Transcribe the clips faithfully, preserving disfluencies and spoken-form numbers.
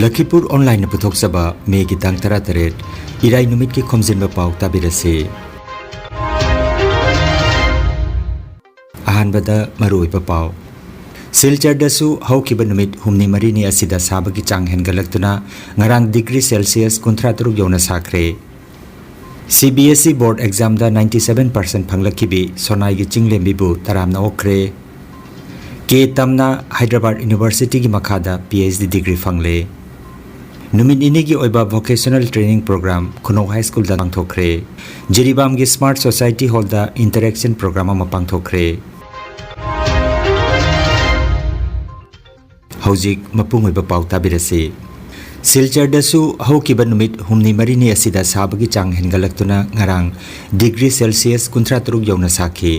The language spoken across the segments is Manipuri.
ꯂꯈꯤꯄꯨꯔ ꯑꯣꯟꯂꯥꯏꯟꯅ ꯄꯨꯊꯣꯛꯆꯕ ꯃꯦꯒꯤ ꯇꯥꯡ ꯇꯔꯥꯇꯔꯦꯠ, ꯏꯔꯥꯏ ꯅꯨꯃꯤꯠꯀꯤ ꯈꯣꯝꯖꯤꯟꯕ ꯄꯥꯎ ꯇꯥꯕꯤꯔꯁꯤ꯫ ꯑꯍꯥꯟꯕꯗ ꯃꯔꯨꯑꯣꯏꯕ ꯄꯥꯎ꯫ ꯁꯤꯜꯆꯔꯗꯁꯨ ꯍꯧꯈꯤꯕ ꯅꯨꯃꯤꯠ ꯍꯨꯝꯅꯤ ꯃꯔꯤꯅꯤ ꯑꯁꯤꯗ ꯁꯥꯕꯒꯤ ꯆꯥꯡ ꯍꯦꯟꯒꯠꯂꯛꯇꯨꯅ ꯉꯔꯥꯡ ꯗꯤꯒ꯭ꯔꯤ ꯁꯦꯜꯁꯤꯌꯁ ꯀꯨꯟꯊ꯭ꯔꯥ ꯇꯔꯨꯛ ꯌꯧꯅ ꯁꯥꯈ꯭ꯔꯦ꯫ ꯁꯤ ꯕꯤ ꯑꯦꯁ ꯏ ꯕꯣꯔꯗ ꯑꯦꯛꯖꯥꯝꯗ ninety seven percent ꯐꯪꯂꯛꯈꯤꯕꯤ ꯁꯣꯅꯥꯏꯒꯤ ꯆꯤꯡꯂꯦꯝꯕꯤꯕꯨ ꯇꯔꯥꯝꯅ ꯑꯣꯛꯈ꯭ꯔꯦ꯫ ꯀꯦ ꯇꯝꯅ ꯍꯥꯏꯗ꯭ꯔꯕꯥꯗ ꯌꯨꯅꯤꯚꯔꯁꯤꯇꯤꯒꯤ ꯃꯈꯥꯗ ꯄꯤ ꯑꯩꯆ ꯗꯤ ꯗꯤꯒ꯭ꯔꯤ ꯐꯪꯂꯦ꯫ ꯅꯨꯃꯤꯠ ꯅꯤꯅꯤꯒꯤ ꯑꯣꯏꯕ ꯚꯣꯀꯦꯁꯅꯦꯜ ꯇ꯭ꯔꯦꯅꯤꯡ ꯄ꯭ꯔꯣꯒ꯭ꯔꯥꯝ ꯈꯨꯅꯧ ꯍꯥꯏ ꯁ꯭ꯀꯨꯜꯗ ꯄꯥꯡꯊꯣꯛꯈ꯭ꯔꯦ꯫ ꯖꯤꯔꯤꯕꯥꯝꯒꯤ ꯁ꯭ꯃꯥꯔꯠ ꯁꯣꯁꯥꯏꯇꯤ ꯍꯣꯜꯗ ꯏꯟꯇꯔꯦꯛꯁꯟ ꯄ꯭ꯔꯣꯒ꯭ꯔꯥꯝ ꯑꯃ ꯄꯥꯡꯊꯣꯛꯈ꯭ꯔꯦ꯫ ꯍꯧꯖꯤꯛ ꯃꯄꯨꯡ ꯑꯣꯏꯕ ꯄꯥꯎ ꯇꯥꯕꯤꯔꯁꯤ꯫ ꯁꯤꯜꯆꯔꯗꯁꯨ ꯍꯧꯈꯤꯕ ꯅꯨꯃꯤꯠ ꯍꯨꯝꯅꯤ ꯃꯔꯤꯅꯤ ꯑꯁꯤꯗ ꯁꯥꯕꯒꯤ ꯆꯥꯡ ꯍꯦꯟꯒꯠꯂꯛꯇꯨꯅ ꯉꯔꯥꯡ ꯗꯤꯒ꯭ꯔꯤ ꯁꯦꯜꯁꯤꯌꯁ ꯀꯨꯟꯊ꯭ꯔꯥ ꯇꯔꯨꯛ ꯌꯧꯅ ꯁꯥꯈꯤ꯫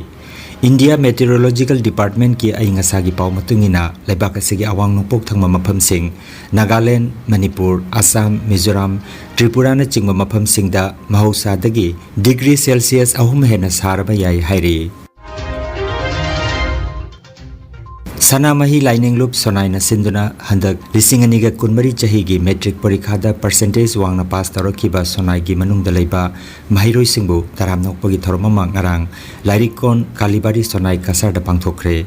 ꯏꯟꯗꯤꯌꯥ ꯃꯦꯇꯤꯑꯣꯔꯣꯂꯣꯖꯤꯀꯦꯜ ꯗꯤꯄꯥꯔꯠꯃꯦꯟꯠꯀꯤ ꯑꯏꯪ ꯑꯁꯥꯒꯤ ꯄꯥꯎ ꯃꯇꯨꯡ ꯏꯟꯅ, ꯂꯩꯕꯥꯛ ꯑꯁꯤꯒꯤ ꯑꯋꯥꯡ ꯅꯣꯡꯄꯣꯛ ꯊꯪꯕ ꯃꯐꯝꯁꯤꯡ, ꯅꯥꯒꯥꯂꯦꯟ, ꯃꯅꯤꯄꯨꯔ, ꯑꯁꯥꯝ, ꯃꯤꯖꯣꯔꯥꯝ, ꯇ꯭ꯔꯤꯄꯨꯔꯥꯅꯆꯤꯡꯕ ꯃꯐꯝꯁꯤꯡꯗ ꯃꯍꯧꯁꯥꯗꯒꯤ ꯗꯤꯒ꯭ꯔꯤ ꯁꯦꯜꯁꯤꯌꯁ ꯑꯍꯨꯝ ꯍꯦꯟꯅ ꯁꯥꯔꯕ ꯌꯥꯏ ꯍꯥꯏꯔꯤ꯫ ꯁꯅꯥꯃꯍꯤ ꯂꯥꯏꯅꯤꯡꯂꯨꯞ ꯁꯣꯅꯥꯏꯅ ꯁꯤꯟꯗꯨꯅ ꯍꯟꯗꯛ ꯂꯤꯁꯤꯡ ꯑꯅꯤꯒ ꯀꯨꯟꯃꯔꯤ ꯆꯍꯤꯒꯤ ꯃꯦꯇ꯭ꯔꯤꯛ ꯄꯔꯤꯈꯥꯗ ꯄꯔꯁꯦꯟꯇꯦꯖ ꯋꯥꯡꯅ ꯄꯥꯁ ꯇꯧꯔꯛꯈꯤꯕ ꯁꯣꯅꯥꯏꯒꯤ ꯃꯅꯨꯡꯗ ꯂꯩꯕ ꯃꯍꯩꯔꯣꯏꯁꯤꯡꯕꯨ ꯇꯔꯥꯝꯅ ꯑꯣꯛꯄꯒꯤ ꯊꯧꯔꯝ ꯑꯃ ꯉꯔꯥꯡ ꯂꯥꯏꯔꯤꯛ ꯀꯣꯟ ꯀꯥꯂꯤꯕꯥꯔꯤ ꯁꯣꯅꯥꯏ ꯀꯁꯥꯔꯗ ꯄꯥꯡꯊꯣꯛꯈ꯭ꯔꯦ꯫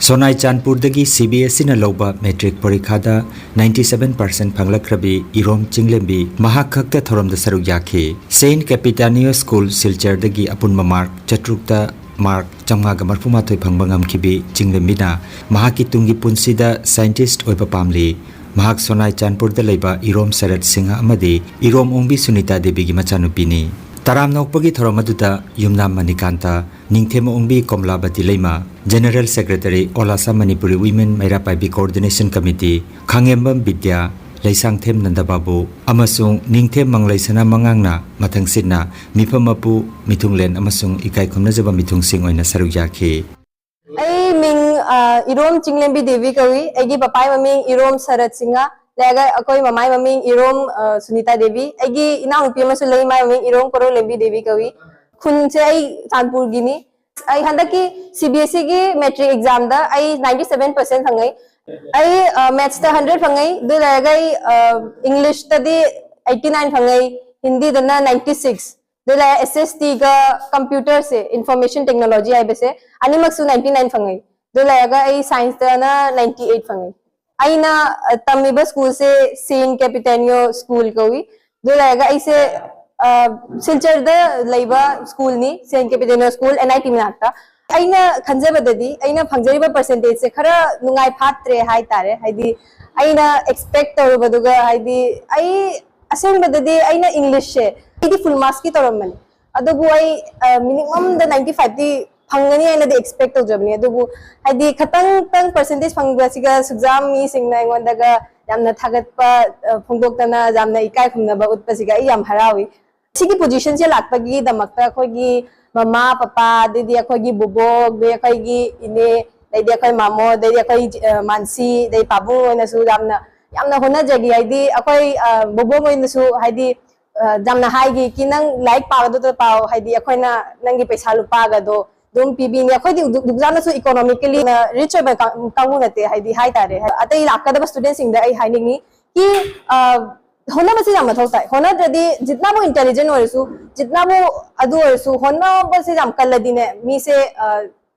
ꯁꯣꯅꯥꯏ ꯆꯥꯟꯄꯨꯔꯗꯒꯤ ꯁꯤ ꯕꯤ ꯑꯦꯁ ꯏꯅ ꯂꯧꯕ ꯃꯦꯇ꯭ꯔꯤꯛ ꯄꯔꯤꯈꯥꯗ ninety seven percent ꯐꯪꯂꯛꯈ꯭ꯔꯕꯤ ꯏꯔꯣꯝ ꯆꯤꯡꯂꯦꯝꯕꯤ ꯃꯍꯥꯛ ꯈꯛꯇ ꯊꯧꯔꯝꯗ ꯁꯔꯨꯛ ꯌꯥꯈꯤ꯫ ꯁꯦꯟꯠ ꯀꯦꯄꯤꯇꯥꯅꯤꯌꯣ ꯁ꯭ꯀꯨꯜ ꯁꯤꯜꯆꯔꯗꯒꯤ ꯑꯄꯨꯟꯕ ꯃꯥꯔꯛ ꯆꯥꯇ꯭ꯔꯨꯛꯇ ꯃꯥꯔꯛ ꯆꯥꯝꯃꯉꯥꯒ ꯃꯔꯐꯨ ꯃꯥꯊꯣꯏ ꯐꯪꯕ ꯉꯝꯈꯤꯕꯤ ꯆꯤꯡꯂꯦꯝꯕꯤꯅ ꯃꯍꯥꯛꯀꯤ ꯇꯨꯡꯒꯤ ꯄꯨꯟꯁꯤꯗ ꯁꯥꯏꯟꯇꯤꯁ꯭ꯠ ꯑꯣꯏꯕ ꯄꯥꯝꯂꯤ꯫ ꯃꯍꯥꯛ ꯁꯣꯅꯥꯏ ꯆꯥꯟꯄꯨꯔꯗ ꯂꯩꯕ ꯏꯔꯣꯝ ꯁꯔꯠ ꯁꯤꯡꯍ ꯑꯃꯗꯤ ꯏꯔꯣꯝ ꯑꯣꯡꯕꯤ ꯁꯨꯅꯤꯇꯥ ꯗꯦꯕꯤꯒꯤ ꯃꯆꯥꯅꯨꯄꯤꯅꯤ꯫ ꯇꯔꯥꯝꯅ ꯑꯣꯛꯄꯒꯤ ꯊꯧꯔꯝ ꯑꯗꯨꯗ ꯌꯨꯝꯅꯥꯝ ꯃꯅꯤꯀꯥꯟꯇ, ꯅꯤꯡꯊꯦꯝ ꯑꯣꯡꯕꯤ ꯀꯣꯝꯂꯥꯕꯇꯤ ꯂꯩꯃ, ꯖꯦꯅꯔꯦꯜ ꯁꯦꯀ꯭ꯔꯦꯇꯔꯤ ꯑꯣꯂꯥꯁꯥ Manipuri women Meira Paibi coordination committee, Khangembam Bidya, Leishangthem ꯅꯟꯗꯕꯥꯕꯨ ꯑꯃꯁꯨꯡ ꯅꯤꯡꯊꯦꯝ ꯃꯪꯂꯩꯁꯅꯥ ꯃꯉꯥꯡꯅ ꯃꯊꯪꯁꯤꯠꯅ ꯃꯤꯐꯝ ꯃꯄꯨ, ꯃꯤꯊꯨꯡꯂꯦꯟ ꯑꯃꯁꯨꯡ ꯏꯀꯥꯏ ꯈꯨꯝꯅꯖꯕ ꯃꯤꯊꯨꯡꯁꯤꯡ ꯑꯣꯏꯅ ꯁꯔꯨꯛ ꯌꯥꯈꯤ꯫ ꯑꯩ ꯃꯤꯡ, ꯑ, ꯏꯔꯣꯝ ꯆꯤꯡꯂꯦꯝꯕꯤ ꯗꯦꯕꯤ ꯀꯧꯏ꯫ ꯑꯩꯒꯤ ꯄꯄꯥꯏ ꯃꯃꯤꯡ ꯏꯔꯣꯝ ꯁꯔꯠ ꯁꯤꯡꯍ, ꯂꯩꯔꯒ ꯑꯩꯈꯣꯏ ꯃꯃꯥꯏ ꯃꯃꯤꯡ ꯏꯔꯣꯝ, ꯑ, ꯁꯨꯅꯤꯇꯥ ꯗꯦꯕꯤ꯫ ꯑꯩꯒꯤ ꯏꯅꯥꯎꯅꯨꯄꯤ ꯑꯃꯁꯨ ꯂꯩ, ꯃꯥꯏ ꯃꯃꯤꯡ ꯏꯔꯣꯝ ꯀꯣꯔꯧꯂꯦꯝꯕꯤ ꯗꯦꯕꯤ ꯀꯧꯏ꯫ ꯈꯨꯟꯁꯦ ꯑꯩ ꯆꯥꯟꯄꯨꯔꯒꯤꯅꯤ꯫ ꯑꯩ ꯍꯟꯗꯛꯀꯤ ꯁꯤ ꯕꯤ ꯑꯦꯁ ꯏꯒꯤ ꯃꯦꯇ꯭ꯔꯤꯛ ꯑꯦꯛꯖꯥꯝꯗ ꯑꯩ ninety seven percent ꯐꯪꯉꯩ꯫ ꯑꯩ ꯃꯦꯠꯁꯇ ꯍꯟꯗ꯭ꯔꯦꯠ ꯐꯪꯉꯩ꯫ ꯑꯗꯨ ꯂꯩꯔꯒ ꯑꯩ ꯏꯪꯂꯤꯁꯇꯗꯤ ꯑꯩꯠꯇꯤ ꯅꯥꯏꯟ ꯐꯪꯉꯩ, ꯍꯤꯟꯗꯤꯗꯅ ꯅꯥꯏꯟꯇꯤ ꯁꯤꯛꯁ꯫ ꯑꯗꯨ ꯂꯩꯔꯒ ꯑꯦꯁ ꯑꯦꯁ ꯇꯤꯒ ꯀꯝꯄ꯭ꯌꯨꯇꯔꯁꯦ, ꯏꯟꯐꯣꯔꯃꯦꯁꯟ ꯇꯦꯛꯅꯣꯂꯣꯖꯤ ꯍꯥꯏꯕꯁꯦ, ꯑꯅꯤꯃꯛꯁꯨ ꯅꯥꯏꯟꯇꯤ ꯅꯥꯏꯟ ꯐꯪꯉꯩ꯫ ꯑꯗꯨ ꯂꯩꯔꯒ ꯑꯩ ꯁꯥꯏꯟꯁꯇꯅ ꯅꯥꯏꯟꯇꯤ ꯑꯩꯠ ꯐꯪꯉꯩ꯫ ꯑꯩꯅ ꯇꯝꯃꯤꯕ ꯁ꯭ꯀꯨꯜꯁꯦ ꯁꯦꯟ ꯀꯦꯄꯤꯇꯦꯅꯤꯌꯣ ꯁ꯭ꯀꯨꯜ ꯀꯧꯏ꯫ ꯑꯗꯨ ꯂꯩꯔꯒ ꯑꯩꯁꯦ ꯁꯤꯜꯆꯔꯗ ꯂꯩꯕ ꯁ꯭ꯀꯨꯜꯅꯤ, ꯁꯦꯟ ꯀꯦꯄꯤꯇꯦꯅꯤꯌꯣ ꯁ꯭ꯀꯨꯜ, ꯑꯦꯟ ꯑꯥꯏ ꯇꯤ ꯃꯅꯥꯛꯇ꯫ ꯑꯩꯅ ꯈꯟꯖꯕꯗꯗꯤ ꯑꯩꯅ ꯐꯪꯖꯔꯤꯕ ꯄꯔꯁꯦꯟꯇꯦꯖꯁꯦ ꯈꯔ ꯅꯨꯡꯉꯥꯏ ꯐꯥꯠꯇ꯭ꯔꯦ ꯍꯥꯏꯇꯥꯔꯦ꯫ ꯍꯥꯏꯗꯤ ꯑꯩꯅ ꯑꯦꯛꯁꯄꯦꯛ ꯇꯧꯔꯨꯕꯗꯨꯒ, ꯍꯥꯏꯗꯤ ꯑꯩ ꯑꯁꯦꯡꯕꯗꯗꯤ ꯑꯩꯅ ꯏꯪꯂꯤꯁꯁꯦ ꯑꯩꯗꯤ ꯐꯨꯜ ꯃꯥꯔꯛꯁꯀꯤ ꯇꯧꯔꯝꯕꯅꯤ꯫ ꯑꯗꯨꯕꯨ ꯑꯩ ꯃꯤꯅꯤꯃꯝꯗ ꯅꯥꯏꯟꯇꯤ ꯐꯥꯏꯚꯇꯤ ꯐꯪꯒꯅꯤ ꯍꯥꯏꯅꯗꯤ ꯑꯦꯛꯁꯄꯦꯛ ꯇꯧꯖꯕꯅꯤ꯫ ꯑꯗꯨꯕꯨ ꯍꯥꯏꯗꯤ ꯈꯇꯪ ꯈꯇꯪ ꯄꯔꯁꯦꯟꯇꯦꯖ ꯐꯪꯕꯁꯤꯒ ꯁꯨꯛꯖꯥꯝ ꯃꯤꯁꯤꯡꯅ ꯑꯩꯉꯣꯟꯗꯒ ꯌꯥꯝꯅ ꯊꯥꯒꯠꯄ ꯐꯣꯡꯗꯣꯛꯇꯅ, ꯌꯥꯝꯅ ꯏꯀꯥꯏ ꯈꯨꯝꯅꯕ ꯎꯠꯄꯁꯤꯒ ꯑꯩ ꯌꯥꯝ ꯍꯔꯥꯎꯏ꯫ ꯁꯤꯒꯤ ꯄꯣꯖꯤꯁꯟꯁꯦ ꯂꯥꯛꯄꯒꯤꯗꯃꯛꯇ ꯑꯩꯈꯣꯏꯒꯤ ꯃꯃꯥ ꯄꯄꯥ, ꯑꯗꯩꯗꯤ ꯑꯩꯈꯣꯏꯒꯤ ꯕꯣꯕꯣꯛ, ꯑꯗꯩ ꯑꯩꯈꯣꯏꯒꯤ ꯏꯅꯦ, ꯑꯗꯩꯗꯤ ꯑꯩꯈꯣꯏ ꯃꯥꯃꯣ, ꯑꯗꯩꯗꯤ ꯑꯩꯈꯣꯏ ꯃꯥꯟꯁꯤ, ꯑꯗꯩ ꯄꯥꯕꯨꯡ ꯑꯣꯏꯅꯁꯨ ꯌꯥꯝꯅ ꯌꯥꯝꯅ ꯍꯣꯠꯅꯖꯈꯤ꯫ ꯍꯥꯏꯗꯤ ꯑꯩꯈꯣꯏ ꯕꯣꯕꯣꯛ ꯑꯣꯏꯅꯁꯨ ꯍꯥꯏꯗꯤ ꯌꯥꯝꯅ ꯍꯥꯏꯈꯤ ꯀꯤ ꯅꯪ ꯂꯥꯏꯔꯤꯛ ꯄꯥꯒꯗꯕꯗ ꯄꯥꯎ, ꯍꯥꯏꯗꯤ ꯑꯩꯈꯣꯏꯅ ꯅꯪꯒꯤ ꯄꯩꯁꯥ ꯂꯨꯄꯥꯒꯗꯣ ꯑꯗꯨꯝ ꯄꯤꯕꯤꯅꯤ꯫ ꯑꯩꯈꯣꯏꯗꯤ ꯌꯥꯝꯅꯁꯨ ꯏꯀꯣꯅꯣꯃꯤꯀꯦꯂꯤ ꯔꯤꯆ ꯑꯣꯏꯕ ꯀꯥꯡꯕꯨ ꯅꯠꯇꯦ꯫ ꯍꯥꯏꯗꯤ ꯍꯥꯏꯇꯥꯔꯦ, ꯑꯇꯩ ꯂꯥꯛꯀꯗꯕ ꯁ꯭ꯇꯨꯗꯦꯟꯁꯤꯡꯗ ꯑꯩ ꯍꯥꯏꯅꯤꯡꯉꯤ ꯀꯤ ꯍꯣꯠꯅꯕꯁꯤ ꯌꯥꯝ ꯃꯊꯧ ꯇꯥꯏ꯫ ꯍꯣꯠꯅꯗ꯭ꯔꯗꯤ ꯖꯤꯠꯅꯕꯨ ꯏꯟꯇꯦꯂꯤꯖꯦꯟ ꯑꯣꯏꯔꯁꯨ, ꯖꯤꯠꯅꯕꯨ ꯑꯗꯨ ꯑꯣꯏꯔꯁꯨ, ꯍꯣꯠꯅꯕꯁꯦ ꯌꯥꯝ ꯀꯜꯂꯗꯤꯅꯦ ꯃꯤꯁꯦ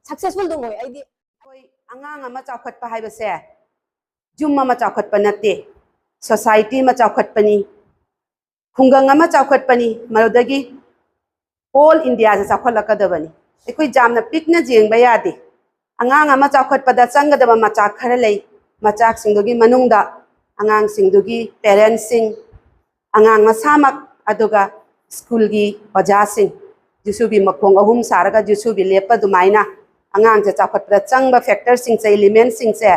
ꯁꯛꯁꯦꯁꯐꯨꯜ ꯑꯗꯨꯝ ꯑꯣꯏ꯫ ꯑꯩꯗꯤ ꯑꯩꯈꯣꯏ ꯑꯉꯥꯡ ꯑꯃ ꯆꯥꯎꯈꯠꯄ ꯍꯥꯏꯕꯁꯦ ꯌꯨꯝ ꯑꯃ ꯆꯥꯎꯈꯠꯄ ꯅꯠꯇꯦ, ꯁꯣꯁꯥꯏꯇꯤ ꯑꯃ ꯆꯥꯎꯈꯠꯄꯅꯤ, ꯈꯨꯡꯒꯪ ꯑꯃ ꯆꯥꯎꯈꯠꯄꯅꯤ, ꯃꯗꯨꯗꯒꯤ ꯑꯣꯜ ꯏꯟꯗꯤꯌꯥꯁꯦ ꯆꯥꯎꯈꯠꯂꯛꯀꯗꯕꯅꯤ꯫ ꯑꯩꯈꯣꯏ ꯌꯥꯝꯅ ꯄꯤꯛꯅ ꯌꯦꯡꯕ ꯌꯥꯗꯦ꯫ ꯑꯉꯥꯡ ꯑꯃ ꯆꯥꯎꯈꯠꯄꯗ ꯆꯪꯒꯗꯕ ꯃꯆꯥꯛ ꯈꯔ ꯂꯩ꯫ ꯃꯆꯥꯛꯁꯤꯡꯗꯨꯒꯤ ꯃꯅꯨꯡꯗ ꯑꯉꯥꯡꯁꯤꯡꯗꯨꯒꯤ ꯄꯦꯔꯦꯟꯁꯁꯤꯡ, ꯑꯉꯥꯡ ꯃꯁꯥꯃꯛ, ꯑꯗꯨꯒ ꯁ꯭ꯀꯨꯜꯒꯤ ꯑꯣꯖꯥꯁꯤꯡ, ꯖꯤꯁꯨꯕꯤ ꯃꯈꯣꯡ ꯑꯍꯨꯝ ꯁꯥꯔꯒ ꯖꯤꯁꯨꯕꯤ ꯂꯦꯞꯄ ꯑꯗꯨꯃꯥꯏꯅ ꯑꯉꯥꯡꯁꯦ ꯆꯥꯎꯈꯠꯄꯗ ꯆꯪꯕ ꯐꯦꯛꯇꯔꯁꯤꯡꯁꯦ, ꯏꯂꯤꯃꯦꯟꯁꯤꯡꯁꯦ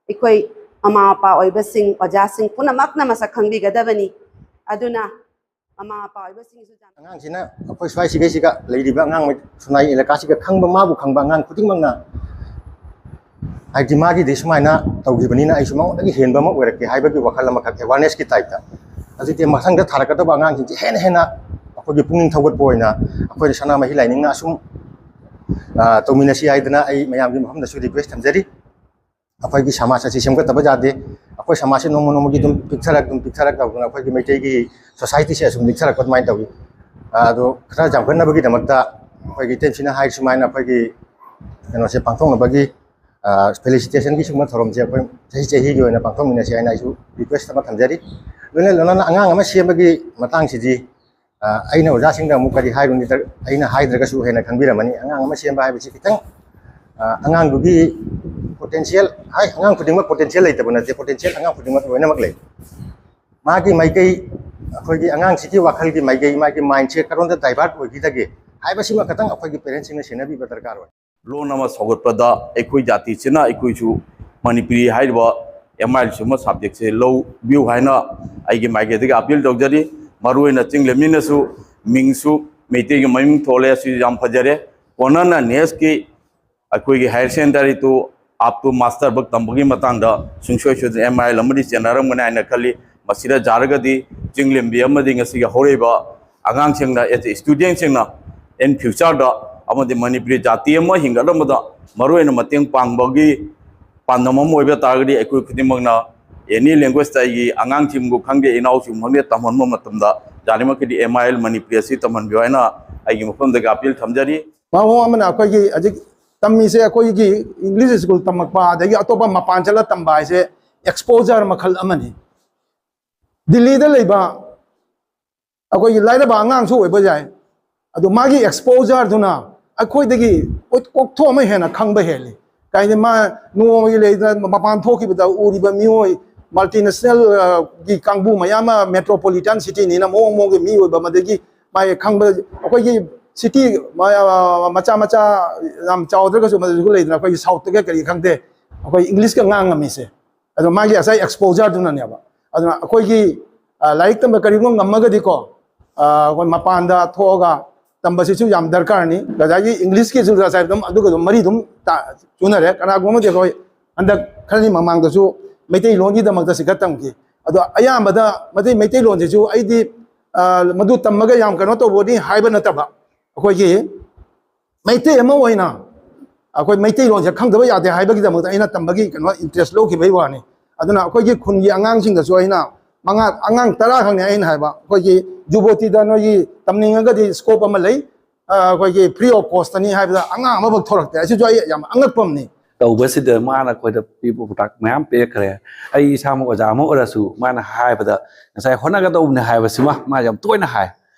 ꯑꯩꯈꯣꯏ ꯃꯃꯥ ꯃꯄꯥ ꯑꯣꯏꯕꯁꯤꯡ, ꯑꯣꯖꯥꯁꯤꯡ ꯄꯨꯝꯅꯃꯛꯅ ꯃꯁꯛ ꯈꯪꯕꯤꯒꯗꯕꯅꯤ꯫ ꯑꯗꯨꯅ ꯃꯃꯥ ꯃꯄꯥ ꯑꯣꯏꯕꯁꯤꯡꯁꯨ ꯌꯥꯝ ꯑꯉꯥꯡꯁꯤꯅ ꯑꯩꯈꯣꯏ ꯁ꯭ꯋꯥꯏꯁꯤꯒꯩꯁꯤꯒ ꯂꯩꯔꯤꯕ ꯑꯉꯥꯡ, ꯁꯨꯅꯥꯏ ꯑꯦꯂꯥꯀꯥꯁꯤꯒ ꯈꯪꯕ, ꯃꯥꯕꯨ ꯈꯪꯕ ꯑꯉꯥꯡ ꯈꯨꯗꯤꯡꯃꯛꯅ ꯍꯥꯏꯗꯤ ꯃꯥꯒꯤꯗꯤ ꯁꯨꯃꯥꯏꯅ ꯇꯧꯈꯤꯕꯅꯤꯅ ꯑꯩꯁꯨ ꯃꯉꯣꯟꯗꯒꯤ ꯍꯦꯟꯕ ꯑꯃ ꯑꯣꯏꯔꯛꯀꯦ ꯍꯥꯏꯕꯒꯤ ꯋꯥꯈꯜ ꯑꯃꯈꯛ, ꯑꯦꯋꯥꯔꯅꯦꯁꯀꯤ ꯇꯥꯏꯞꯇ꯫ ꯑꯗꯨꯗꯤ ꯃꯊꯪꯗ ꯊꯥꯔꯛꯀꯗꯕ ꯑꯉꯥꯡꯁꯤꯡꯁꯦ ꯍꯦꯟꯅ ꯍꯦꯟꯅ ꯑꯩꯈꯣꯏꯒꯤ ꯄꯨꯛꯅꯤꯡ ꯊꯧꯒꯠꯄ ꯑꯣꯏꯅ ꯑꯩꯈꯣꯏꯅ ꯁꯅꯥꯃꯍꯤ ꯂꯥꯏꯅꯤꯡꯅ ꯑꯁꯨꯝ, ꯑ, ꯇꯧꯃꯤꯟꯅꯁꯤ ꯍꯥꯏꯗꯅ ꯑꯩ ꯃꯌꯥꯝꯒꯤ ꯃꯐꯝꯗꯁꯨ ꯔꯤꯀ꯭ꯋꯦꯁ ꯊꯝꯖꯔꯤ꯫ ꯑꯩꯈꯣꯏꯒꯤ ꯁꯃꯥꯖ ꯑꯁꯤ ꯁꯦꯝꯒꯠꯇꯕ ꯌꯥꯗꯦ꯫ ꯑꯩꯈꯣꯏ ꯁꯃꯥꯖꯁꯤ ꯅꯣꯡꯃ ꯅꯣꯡꯃꯒꯤ ꯑꯗꯨꯝ ꯄꯤꯛꯊꯔꯛ ꯑꯗꯨꯝ ꯄꯤꯛꯊꯔꯛ ꯇꯧꯗꯅ ꯑꯩꯈꯣꯏꯒꯤ ꯃꯩꯇꯩꯒꯤ ꯁꯣꯁꯥꯏꯇꯤꯁꯦ ꯑꯁꯨꯝ ꯂꯤꯛꯊꯔꯛꯄ ꯑꯗꯨꯃꯥꯏꯅ ꯇꯧꯏ꯫ ꯑꯗꯣ ꯈꯔ ꯆꯥꯎꯈꯠꯅꯕꯒꯤꯗꯃꯛꯇ ꯑꯩꯈꯣꯏꯒꯤ ꯏꯇꯩꯁꯤꯅ ꯍꯥꯏ ꯁꯨꯃꯥꯏꯅ ꯑꯩꯈꯣꯏꯒꯤ ꯀꯩꯅꯣꯁꯦ ꯄꯥꯡꯊꯣꯛꯅꯕꯒꯤ ꯐꯦꯂꯤꯁꯤꯇꯦꯁꯟꯒꯤ ꯁꯤꯒꯨꯝꯕ ꯊꯧꯔꯝꯁꯦ ꯑꯩꯈꯣꯏ ꯆꯍꯤ ꯆꯍꯤꯒꯤ ꯑꯣꯏꯅ ꯄꯥꯡꯊꯣꯛꯃꯤꯟꯅꯁꯤ ꯍꯥꯏꯅ ꯑꯩꯁꯨ ꯔꯤꯀ꯭ꯋꯦꯁ ꯑꯃ ꯊꯝꯖꯔꯤ꯫ ꯂꯣꯏꯅ ꯂꯣꯏꯅꯅ ꯑꯉꯥꯡ ꯑꯃ ꯁꯦꯝꯕꯒꯤ ꯃꯇꯥꯡꯁꯤꯗꯤ ꯑꯩꯅ ꯑꯣꯖꯥꯁꯤꯡꯗ ꯑꯃꯨꯛ ꯀꯔꯤ ꯍꯥꯏꯔꯨꯅꯤ? ꯑꯩꯅ ꯍꯥꯏꯗ꯭ꯔꯒꯁꯨ ꯍꯦꯟꯅ ꯈꯪꯕꯤꯔꯝꯃꯅꯤ꯫ ꯑꯉꯥꯡ ꯑꯃ ꯁꯦꯝꯕ ꯍꯥꯏꯕꯁꯤ ꯈꯤꯇꯪ ꯑꯉꯥꯡꯗꯨꯒꯤ ꯄꯣꯇꯦꯟꯁꯤꯌꯦꯜ ꯍꯥꯏ, ꯑꯉꯥꯡ ꯈꯨꯗꯤꯡꯃꯛ ꯄꯣꯇꯦꯟꯁꯤꯌꯦꯜ ꯂꯩꯇꯕ ꯅꯠꯇꯦ, ꯄꯣꯇꯦꯟꯁꯤꯌꯦꯜ ꯑꯉꯥꯡ ꯈꯨꯗꯤꯡꯃꯛ ꯂꯣꯏꯅꯃꯛ ꯂꯩ꯫ ꯃꯥꯒꯤ ꯃꯥꯏꯀꯩ, ꯑꯩꯈꯣꯏꯒꯤ ꯑꯉꯥꯡꯁꯤꯒꯤ ꯋꯥꯈꯜꯒꯤ ꯃꯥꯏꯀꯩ, ꯃꯥꯒꯤ ꯃꯥꯏꯟꯁꯦ ꯀꯔꯣꯝꯗ ꯗꯥꯏꯚꯔꯠ ꯑꯣꯏꯈꯤꯗꯒꯦ ꯍꯥꯏꯕꯁꯤꯃ ꯈꯇꯪ ꯑꯩꯈꯣꯏꯒꯤ ꯄꯦꯔꯦꯟꯁꯁꯤꯡꯅ ꯁꯦꯟꯅꯕꯤꯕ ꯗꯔꯀꯥꯔ ꯑꯣꯏ꯫ ꯂꯣꯟ ꯑꯃ ꯁꯧꯒꯠꯄꯗ ꯑꯩꯈꯣꯏ ꯖꯥꯇꯤꯁꯤꯅ ꯑꯩꯈꯣꯏꯁꯨ ꯃꯅꯤꯄꯨꯔꯤ ꯍꯥꯏꯔꯤꯕ ꯑꯦꯝ ꯑꯥꯏ ꯑꯦꯜ ꯁꯤꯒꯨꯝꯕ ꯁꯕꯖꯦꯛꯁꯦ ꯂꯧꯕꯤꯌꯨ ꯍꯥꯏꯅ ꯑꯩꯒꯤ ꯃꯥꯏꯀꯩꯗꯒꯤ ꯑꯄꯤꯜ ꯇꯧꯖꯔꯤ꯫ ꯃꯔꯨꯑꯣꯏꯅ ꯆꯤꯡꯂꯦꯝꯕꯤꯅꯁꯨ ꯃꯤꯡꯁꯨ ꯃꯩꯇꯩꯒꯤ ꯃꯃꯤꯡ ꯊꯣꯜꯂꯦ, ꯑꯁꯤ ꯌꯥꯝ ꯐꯖꯔꯦ꯫ ꯀꯣꯟꯅꯅ ꯅꯦꯛꯁꯀꯤ ꯑꯩꯈꯣꯏꯒꯤ higher secondary two up two master ꯐꯥꯎ ꯇꯝꯕꯒꯤ ꯃꯇꯥꯡꯗ ꯁꯨꯡꯁꯣꯏ ꯁꯣꯏꯗꯅ ꯑꯦꯝ ꯑꯥꯏ ꯑꯦꯜ ꯑꯃꯗꯤ ꯆꯦꯟꯅꯔꯝꯒꯅꯤ ꯍꯥꯏꯅ ꯈꯜꯂꯤ꯫ ꯃꯁꯤꯗ ꯌꯥꯔꯒꯗꯤ ꯆꯤꯡꯂꯦꯝꯕꯤ ꯑꯃꯗꯤ ꯉꯁꯤꯒꯤ ꯍꯧꯔꯛꯏꯕ ꯑꯉꯥꯡꯁꯤꯡꯅ, ꯏꯁꯇꯨꯗꯦꯟꯁꯤꯡꯅ in future ꯗ ꯑꯃꯗꯤ ꯃꯅꯤꯄꯨꯔꯤ ꯖꯥꯇꯤ ꯑꯃ ꯍꯤꯡꯒꯠꯂꯝꯕꯗ ꯃꯔꯨꯑꯣꯏꯅ ꯃꯇꯦꯡ ꯄꯥꯡꯕꯒꯤ ꯄꯥꯟꯗꯝ ꯑꯃ ꯑꯣꯏꯕ ꯇꯥꯔꯒꯗꯤ ꯑꯩꯈꯣꯏ ꯈꯨꯗꯤꯡꯃꯛꯅ ꯑꯦꯅꯤ ꯂꯦꯡꯒ꯭ꯋꯦꯖꯇ ꯑꯩꯒꯤ ꯑꯉꯥꯡꯁꯤꯡꯕꯨ ꯈꯪꯗꯦ, ꯏꯅꯥꯎꯁꯤꯡꯕꯨ ꯈꯪꯗꯦ, ꯇꯝꯍꯟꯕ ꯃꯇꯝꯗ ꯌꯥꯔꯤꯃꯈꯩꯗꯤ ꯑꯦꯝ ꯑꯥꯏ ꯑꯦꯜ ꯃꯅꯤꯄꯨꯔꯤ ꯑꯁꯤ ꯇꯝꯍꯟꯕꯤꯌꯨ ꯍꯥꯏꯅ ꯑꯩꯒꯤ ꯃꯐꯝꯗꯒꯤ ꯑꯄꯤꯜ ꯊꯝꯖꯔꯤ꯫ ꯃꯑꯣꯡ ꯑꯃꯅ ꯑꯩꯈꯣꯏꯒꯤ ꯍꯧꯖꯤꯛ ꯇꯝꯃꯤꯁꯦ ꯑꯩꯈꯣꯏꯒꯤ ꯏꯪꯂꯤꯁ ꯁ꯭ꯀꯨꯜ ꯇꯝꯃꯛꯄ ꯑꯗꯒꯤ ꯑꯇꯣꯞꯄ ꯃꯄꯥꯟ ꯆꯠꯂ ꯇꯝꯕ ꯍꯥꯏꯁꯦ ꯑꯦꯛꯁꯄꯣꯖꯔ ꯃꯈꯜ ꯑꯃꯅꯤ꯫ ꯗꯤꯜꯂꯤꯗ ꯂꯩꯕ ꯑꯩꯈꯣꯏꯒꯤ ꯂꯥꯏꯔꯕ ꯑꯉꯥꯡꯁꯨ ꯑꯣꯏꯕ ꯌꯥꯏ, ꯑꯗꯣ ꯃꯥꯒꯤ ꯑꯦꯛꯁꯄꯣꯖꯔꯗꯨꯅ ꯑꯩꯈꯣꯏꯗꯒꯤ ꯀꯣꯛꯊꯣꯛ ꯑꯃ ꯍꯦꯟꯅ ꯈꯪꯕ ꯍꯦꯜꯂꯤ꯫ ꯀꯥꯏꯗꯤ ꯃꯥ ꯅꯣꯡꯃꯒꯤ ꯂꯩꯗꯅ ꯃꯄꯥꯟ ꯊꯣꯛꯈꯤꯕꯗ ꯎꯔꯤꯕ ꯃꯤꯑꯣꯏ ꯃꯜꯇꯤꯅꯦꯁꯅꯦꯜ ꯒꯤ ꯀꯥꯡꯕꯨ ꯃꯌꯥꯝ ꯑꯃ, ꯃꯦꯇ꯭ꯔꯣꯄꯣꯂꯤꯇꯟ ꯁꯤꯇꯤꯅꯤꯅ ꯃꯑꯣꯡ ꯃꯑꯣꯡꯒꯤ ꯃꯤ ꯑꯣꯏꯕ, ꯃꯗꯒꯤ ꯃꯥꯒꯤ ꯈꯪꯕ ꯑꯩꯈꯣꯏꯒꯤ ꯁꯤꯇꯤ ꯃꯆꯥ ꯃꯆꯥ ꯌꯥꯝ ꯆꯥꯎꯗ꯭ꯔꯒꯁꯨ ꯃꯗꯨꯁꯨ ꯂꯩꯗꯅ ꯑꯩꯈꯣꯏꯒꯤ ꯁꯥꯎꯠꯇꯒ ꯀꯔꯤ ꯈꯪꯗꯦ, ꯑꯩꯈꯣꯏ ꯏꯪꯂꯤꯁꯀ ꯉꯥꯡꯉꯝꯃꯤꯁꯦ꯫ ꯑꯗꯣ ꯃꯥꯒꯤ ꯉꯁꯥꯏ ꯑꯦꯛꯁꯄꯣꯖꯔꯗꯨꯅꯅꯦꯕ꯫ ꯑꯗꯨꯅ ꯑꯩꯈꯣꯏꯒꯤ ꯂꯥꯏꯔꯤꯛ ꯇꯝꯕ ꯀꯔꯤꯒꯨꯝꯕ ꯉꯝꯃꯒꯗꯤꯀꯣ, ꯑꯩꯈꯣꯏ ꯃꯄꯥꯟꯗ ꯊꯣꯛꯑꯒ ꯇꯝꯕꯁꯤꯁꯨ ꯌꯥꯝ ꯗꯔꯀꯥꯔꯅꯤ꯫ ꯉꯁꯥꯏꯒꯤ ꯏꯪꯂꯤꯁꯀꯤꯁꯨ ꯉꯁꯥꯏ ꯑꯗꯨꯝ ꯑꯗꯨꯒ ꯑꯗꯨꯝ ꯃꯔꯤ ꯑꯗꯨꯝ ꯆꯨꯅꯔꯦ꯫ ꯀꯅꯥꯒꯨꯝꯕ ꯑꯃꯗꯤ ꯑꯩꯈꯣꯏ ꯍꯟꯗꯛ ꯈꯔꯅꯤ ꯃꯃꯥꯡꯗꯁꯨ ꯃꯩꯇꯩꯂꯣꯟꯒꯤꯗꯃꯛꯇ ꯁꯤꯈꯠ ꯇꯝꯈꯤ꯫ ꯑꯗꯣ ꯑꯌꯥꯝꯕꯗ ꯃꯩꯇꯩ ꯃꯩꯇꯩꯂꯣꯟꯁꯤꯁꯨ ꯑꯩꯗꯤ ꯃꯗꯨ ꯇꯝꯃꯒ ꯌꯥꯝ ꯀꯩꯅꯣ ꯇꯧꯕꯅꯤ ꯍꯥꯏꯕ ꯅꯠꯇꯕ, ꯑꯩꯈꯣꯏꯒꯤ ꯃꯩꯇꯩ ꯑꯃ ꯑꯣꯏꯅ ꯑꯩꯈꯣꯏ ꯃꯩꯇꯩꯂꯣꯟꯁꯦ ꯈꯪꯗꯕ ꯌꯥꯗꯦ ꯍꯥꯏꯕꯒꯤꯗꯃꯛꯇ ꯑꯩꯅ ꯇꯝꯕꯒꯤ ꯀꯩꯅꯣ ꯏꯟꯇꯔꯦꯁ ꯂꯧꯈꯤꯕꯒꯤ ꯋꯥꯅꯤ꯫ ꯑꯗꯨꯅ ꯑꯩꯈꯣꯏꯒꯤ ꯈꯨꯟꯒꯤ ꯑꯉꯥꯡꯁꯤꯡꯗꯁꯨ ꯑꯩꯅ ꯃꯉꯥ, ꯑꯉꯥꯡ ꯇꯔꯥ ꯈꯛꯅꯦ ꯑꯩꯅ ꯍꯥꯏꯕ, ꯑꯩꯈꯣꯏꯒꯤ ꯖꯨꯕꯣꯇꯤꯗ ꯅꯣꯏꯒꯤ ꯇꯝꯅꯤꯡꯉꯒꯗꯤ ꯁ꯭ꯀꯣꯞ ꯑꯃ ꯂꯩ, ꯑ, ꯑꯩꯈꯣꯏꯒꯤ ꯐ꯭ꯔꯤ ꯑꯣꯐ ꯀꯣꯁꯇꯅꯤ ꯍꯥꯏꯕꯗ ꯑꯉꯥꯡ ꯑꯃꯐꯥꯎ ꯊꯣꯛꯂꯛꯇꯦ꯫ ꯑꯁꯤꯁꯨ ꯑꯩ ꯌꯥꯝ ꯑꯉꯛꯄ ꯑꯃꯅꯤ꯫ ꯇꯧꯕꯁꯤꯗ ꯃꯥꯅ ꯑꯩꯈꯣꯏꯗ ꯄꯤꯕ ꯄꯥꯎꯇꯥꯛ ꯃꯌꯥꯝ ꯄꯤꯔꯛꯈ꯭ꯔꯦ꯫ ꯑꯩ ꯏꯁꯥꯃꯛ ꯑꯣꯖꯥ ꯑꯃ ꯑꯣꯏꯔꯁꯨ ꯃꯥꯅ ꯍꯥꯏꯕꯗ ꯉꯁꯥꯏ ꯍꯣꯠꯅꯒꯗꯧꯕꯅꯦ ꯍꯥꯏꯕꯁꯤꯃ ꯃꯥ ꯌꯥꯝ ꯇꯣꯏꯅ ꯍꯥꯏ꯫